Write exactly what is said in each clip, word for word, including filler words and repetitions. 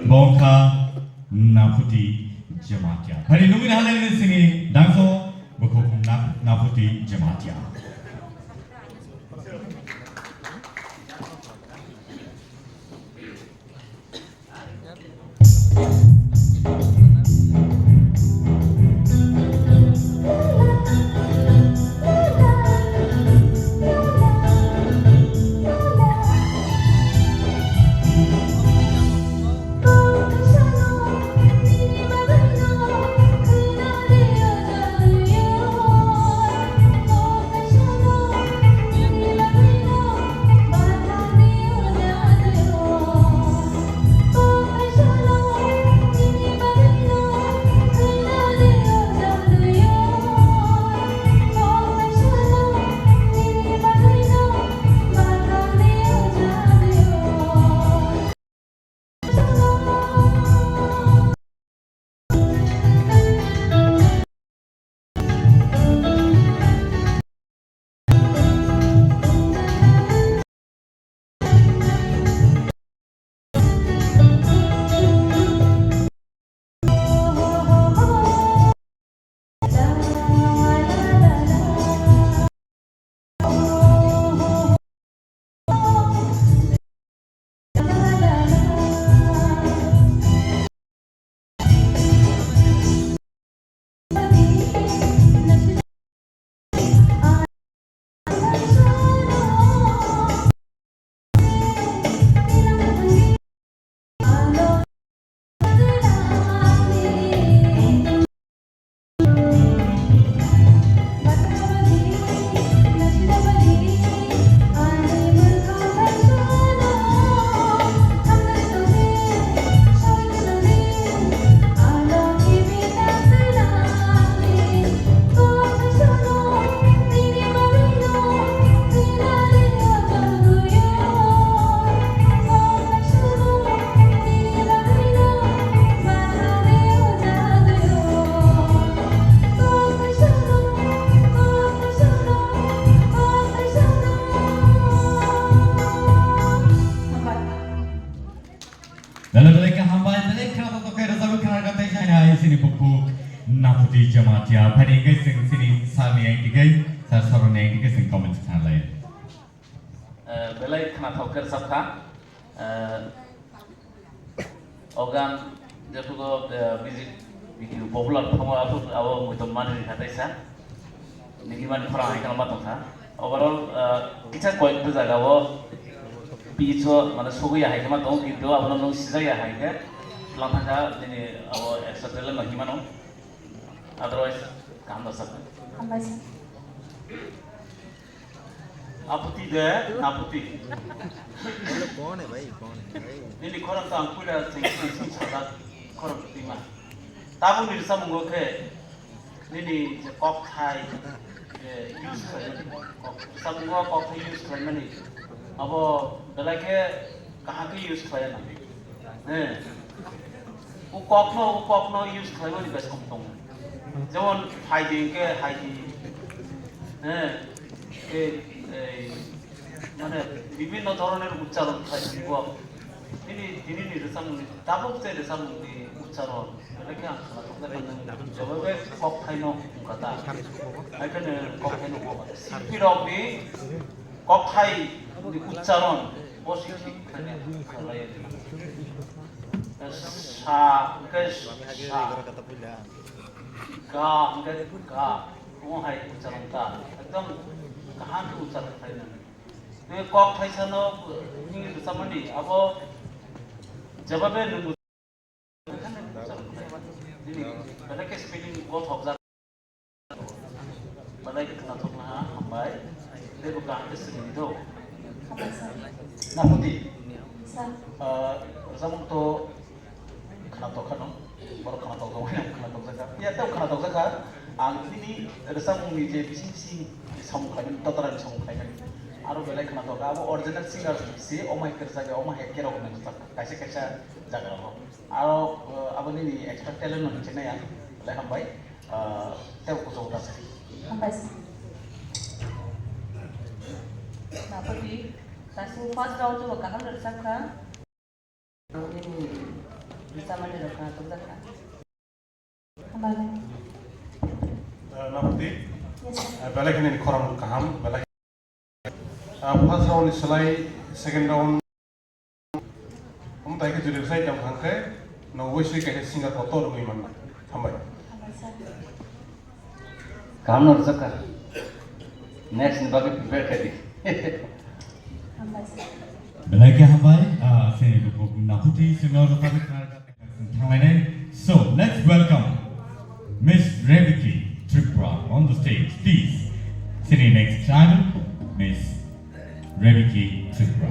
Bo wngkha Naphuti Jamatia. Phani nugwi naharlaini sini dangso bukhuk Na-, Naphuti Jamatia. Belai belai khe hambai, belai kheno to khe rwchapwi khna kha tei saina hai sini bukhuk Naphuti Jamatia. Phani hwnkhe chwng sini sir ni ang twi khe, sir Soron ni ang twi khe chwng comment khnalai. Eh, belai khnathok khe rwchap kha. Eh, o gan jephru, eh, music video popular thango, aphuru abo muitom mani rikha teisa. Nini mani khorang hai khe ma tongkha. Overall, eh, kisa koyekta jaga o pitch o mane sogwi ya hai khe ma tongo, kintu abono nwng sijak ya hai khe twlang thangkha, nini abo extra talent no hinmano. Otherwise, kaham da sir. Hambai sir. Aputi de, Naputi. Bole kon hai bhai, kon hai bhai? Nini khorang to ang puila sing sing sing sajak khorang tima. Tabuk ni rwchapmungo khe nini je kokthai, je use khlaimani, kok, rwchapmungo kokthai use khlaimani. Abo belai khe kaham khe use khlaiya nang. He. O kokno, o kokno use khlaimani bwskango tongo. Jemon phaidi hinkhe haidi. He. Tei, ei, mane, bibhinno dhoroner uchcharon khlaimani bo. Nini, nini ni rwchapmungni, tabuk je rwchapmungni uchcharon, belai khe ang khnathoknai, jobobe kokthaino wngkha ta. Hai kheno kokthaino wngkha. Silpirokni kokthai ni uchcharon bo se thik khlaina khlaiya. Sa hwnkhe sa, ga hwnkhe ga, omo hai uchcharon ta, ekdom kaham khe uchcharon khlaina. Tei kok thaisano nini rwchapmani abo jebabe nwng nini belai khe spelling gothokjak. Belai khe khnathokna hambai. Tei bo kaham khe swrwngwi tho. Hambai sir. Naputi. Sir. Ah, rwchapmung to khnatok khano. Borok khnatok tongmani ang khnatok jakha. Phiya tei khnatok jakha. Ang nini rwchapmungni je bising bising samung khlaimani, totorani samung khlaimani. Aro belai khnatok kha. Abo original singer si, omo hai kwrwchap ya, omo hai kerok nang rwchap kha. Kaisa kaisa jaga rok. Aro, eh, abo nini extra talent no hinwi nai ang. Belai hambai. Eh, tei kuchuk ta sa. Hambai sir. Napati, kaisa first round to kaham rwchap kha. Nini Chamani rok khna tubjakha. Hambai. Eh, Napati. Yes, sir. Eh, belai khani khorang kaham, belai. Eh, first round ni slai second round. Omo tai khe juri sai jam thang khe, no wisi kaisa singer kotor rwgwi manna. Hambai. Hambai, sir. Kaham no rwchapkha. Next ni bagwi prepare khai di. Hambai, sir. Belai khe hambai, ah, se Napati singer rok thanglainai. So, let's welcome Miss Rebiki Tripura on the stage, please. Sini next idol, Miss Rebiki Tripura.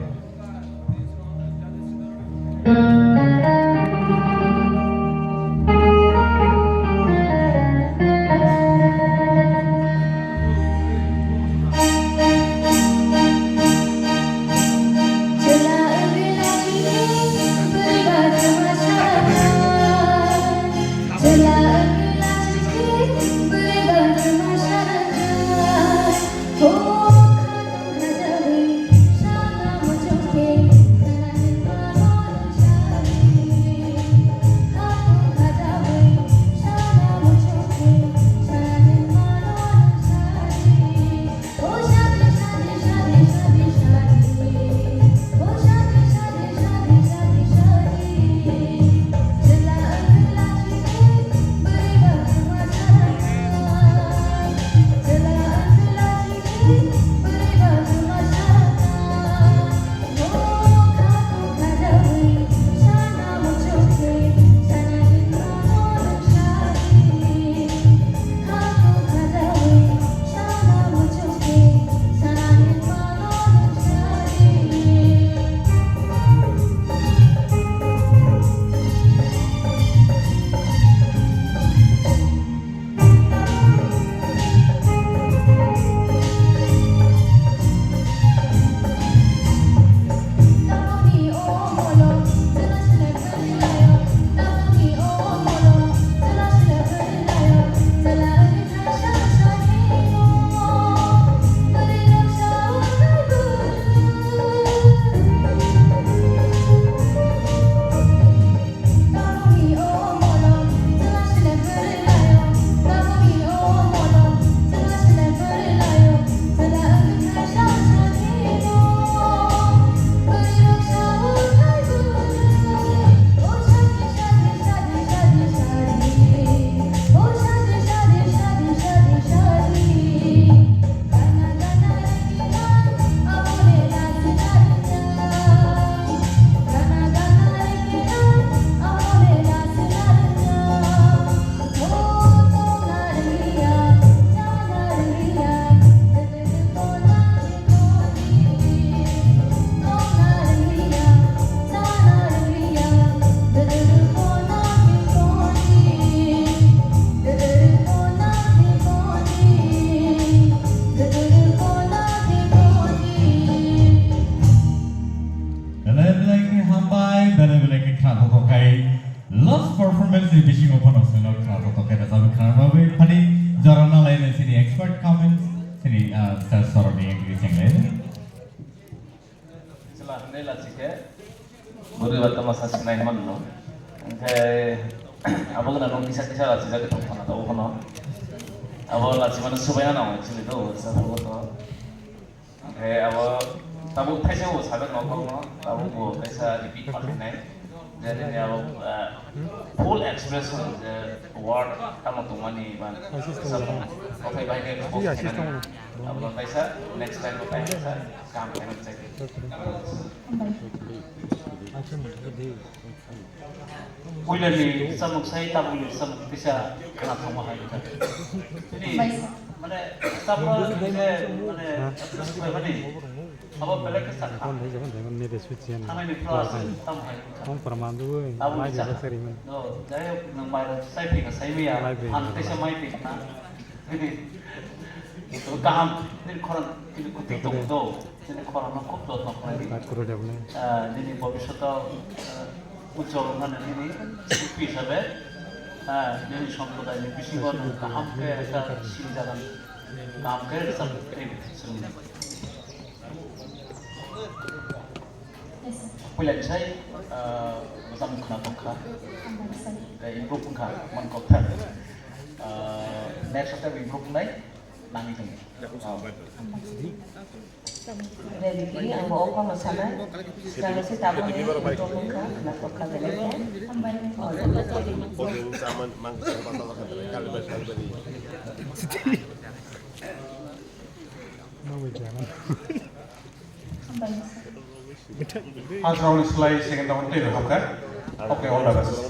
Belai belai khe hambai, belai belai khe khna thotho khai. Last performance ni bisingo phano chwngno khna thotho khai rwchapwi khna bagwi phani jora nalainai chini expert comments, chini, ah, Sir Soroni engri chenglai. Chwla hwnwi lachi khe bwrwi ba tamasa sinai manno. Hwnkhe abo gwnang nung kisa kisa lachi jagwi tong phano tabuk phano. Abo lachi mano swbai ano chini do, sa phugo to. Hwnkhe abo tabuk thaisa bo sadak nokol no, tabuk bo kaisa repeat ma khainai. Je nini abo, ah, full expression je word tamo tongmani ba kaisa kothai bai khe post khainani. Abo no kaisa next time bo kaisa kaham khainani chai. Puilani samung sai tabukni samung kisa khna thangma hai wngkha. Tini, mane, tabuk je, mane, mane, abo belai khe sakha. Thangnani process tamo hai wngkha. Abo kisa. No, jai hok, nwng mai rok sai phi kha, sai maya. Ang kaisa mai phi kha. Tini, kaham, tini khorang, tini kwtwi tong do. Chini khorang no khub jotno khlai di. Ah, nini bobishoto, ah, ujjwal wngmani nini sukhi hisabe, ah, nini somprodai ni bisingo nwng kaham khe ekta sinjagan kaham khe rwchap tei swrwng di. Puila ni sai, ah, bwsang khna tongkha. Tei improve wngkha, man kok thar. Ah, next step improve wngnai, nangni thangwi. Ready ki, ang bo okho no sanai. Nang se tabuk ni improve wngkha, khna tongkha belai khe. First round is like second round tei hapkha. Okay, all the best.